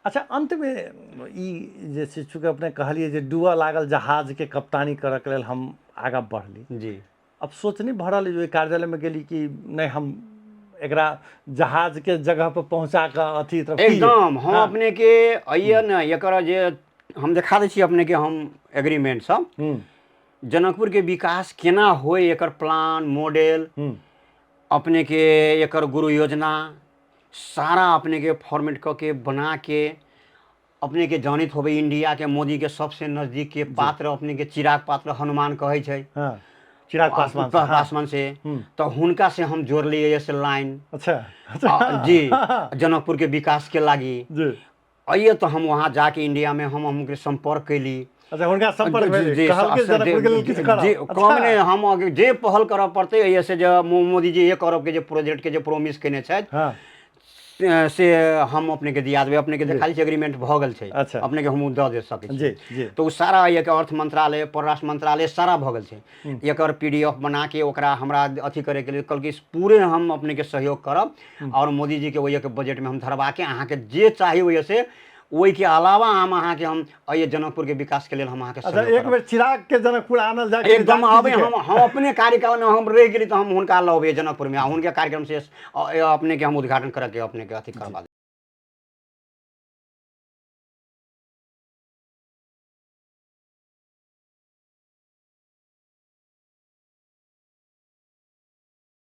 अच्छा, अंतमे ई जे छै, चूँकि अपने कहलियै जे डूबऽ लागल जहाजके कप्तानी करऽके लेल हम आगाँ बढ़ली। अब सोच नहि भऽ रहल अइ जे ओहि कार्यालयमे गेली कि नहि, हम एकरा जहाजके जगह पर पहुँचा कऽ अथी तरफ की? एकदम हम अपने के अइए ने, एकर जे हम देखा दै छी अपने के हम एग्रीमेंट सब। जनकपुर के विकास केना होय, एकर प्लान मॉडल, अपने के एकर गुरु योजना सारा अपने के फॉर्मेट कऽ के बना के। अपने के जानैत होबै, इंडिया के मोदी के सबसे नजदीक के पात्र अपने के चिराग पात्र हनुमान कहै छै। हाँ, चिराग पासवान से, हाँ। पासवान से। तऽ हुनका से हम जोड़लियै से लाइन। अच्छा अच्छा जी, जनकपुर के विकास के लागी। अइए तऽ हम वहाँ जाके इंडिया में हम हुनके संपर्क कैली। अच्छा, हुनका संपर्क भेल? जी। कहलकै जनकपुर के लेल किछु करब? जी। कम नहि, हम जे पहल करऽ पड़तै एहिसँ से जे मोदी जी 1 अरब के जे प्रोजेक्ट के जे प्रोमिस केने छथि, से हम अपने के दिया देबै। अपने के देखा छै, एग्रीमेंट भऽ गेल छै। अपने के हम दऽ दे सकै छी। जी जी तऽ ओ सारा एकर अर्थ मंत्रालय, परराष्ट्र मंत्रालय सारा भऽ गेल छै। एकर पीडीएफ बना के ओकरा हमरा अथी करे के लेल कहलकै, पूरे हम अपने के सहयोग करब और मोदी जी के ओहि के बजट में हम धरवा के अहाँके जे चाही ओहि से ओहिके अलावा हम अहाँके हम एहि जनकपुर के विकास के लेल हम अहाँके अच्छा, सहयोग एक करब। बेर चिराग के जनकपुर आनल जाय? एकदम आबै। हम अपने कार्यक्रम में हम रहि गेली तऽ हम हुनका लऽबै जनकपुर में आ हुनके कार्यक्रम से अपने के हम उद्घाटन करके अपने के अथी करवा देब।